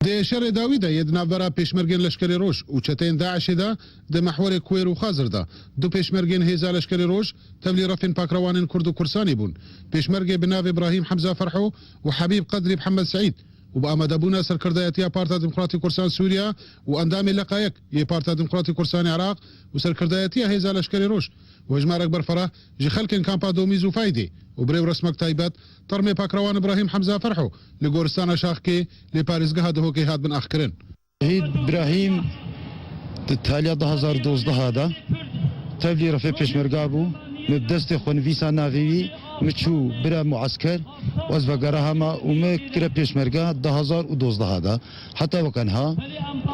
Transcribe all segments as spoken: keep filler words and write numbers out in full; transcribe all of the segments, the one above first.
Di şerê dawî de yê di navbera pêşmergên Leşkerê Roj û çeteyên DAIŞê de di mehwerê Kuwêr û Xazir de du pêşmergên hêza Leşkerê Roj tevlî refên pakrewanên Kurd û Kursanê bûn. Pêşmergê bi navê Brahîm Hemza Ferho û Hebîb Qedrî Mihemed Seîd û bi amadebûna serkirdayetiya Parta Demokratî Kursan Sûriye û endamê Leqa Yek yê Parta Demokratî Kursanê Iraq û serkirdayetiya hêza Leşkerê Roj û hejmarek berfireh ji xelkên kampa Domîz û Faydê û birêw resmek taybet termê pakrewan Îbrahîm Hemza Ferho li goristana Şaxkê lê parêzgeha Duhokê hat bin axkirin. Şehîd Îbrahîm di taliya du hazar dozdeh de tevlî refê pêşmerga bû. Min bi destê xwe nivîsa navê wî, min çû bira muesker û ez vegera hema û min kire pêşmerga du hazar û dozdeh de. Heta weke niha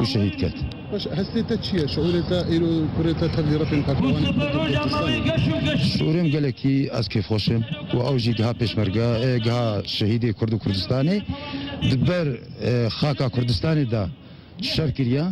û şehîd ket. Baş, hestê te çi ye? Şiûrê te îro kurê te tevlî refên pehlewanê Kurdistanê? Şiûrê min gelekî ez kêfxweş im û ew jî giha pêşmerge, e, giha şehîdê Kurd û Kurdistanê di ber, e, xaka Kurdistanê de şer kiriye,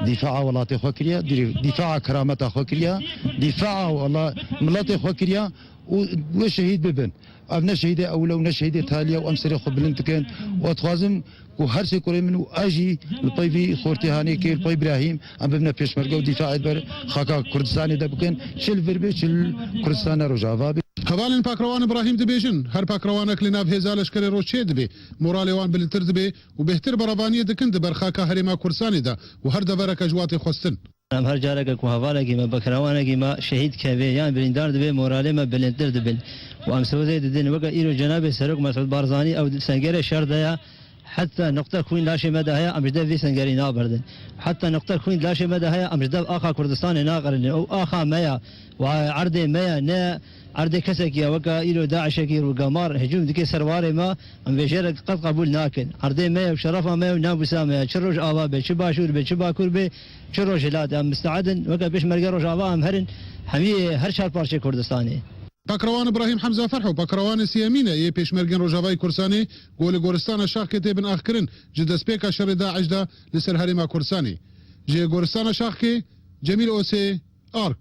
dîfaa welatê xwe kiriye, dî-, dîfaa kerameta xwe kiriye, dîfaa wela-, miletê xwe kiriye û wê şehîd bibin. Ev ne şehîdê ewil e û ne şehîdê taliye û em serê xwe bilind dikin û ez dixwazim ku her sê kurê min û ez jî li pey vî xortê hanê kê, li pey Brahîm, em bibine pêşmerge û dîfaê ber xaka Kurdistanê de bikin, çi li vir be, çi li Kurdistana Rojava be. Hevalên pakrewan Îbrahîm dibêjin, her pakrewanek li nav hêza leşkerê Roj çê dibe, moralê wan bilindtir dibe û bêhtir berevaniyê dikin di ber xaka herêma Kurdistanê de û her devereke ji watê xwestin. Em her careke ku hevalekî me, bekrewanekî me şehîd keve yan birîndar dibe, moralê me bilindtir dibin. Û em siwazê didin, weke îro Cenabê Serok Mesûd Barzanî ew sengere şer de ye, heta nuqte xwîn laşê me de heye, em ji dev vî sengerî naberdin. Heta nuqte xwîn laşê me de heye, em ji dev axa Kurdistanê naqerinin. Ew axa me ye, û erdê me ye, ne erdê kesekî ye, weke îro DAIŞekî rûgemar hicûm dike ser warê me, em vê jêrek qet qebûl nakin. Erdê me ye û şerefa me ye û namûsa me ye. Çi Rojava be, çi Başûr be, çi Bakur be, çi Rojhilat, em misteed in weke pêşmerge Rojava em herin hemî her çar parçeyê Kurdistanê. Pakrewan Îbrahîm Hemza Ferho, pakrewanê sêyemîn e yê pêşmergên Rojavayê Kurdistanê, ku li goristana Şaxkê tê bin axkirin, ji destpêka şerê DAIŞ de li ser herêma Kurdistanê. Ji goristana Şaxkê, Cemîl Osê, Ark.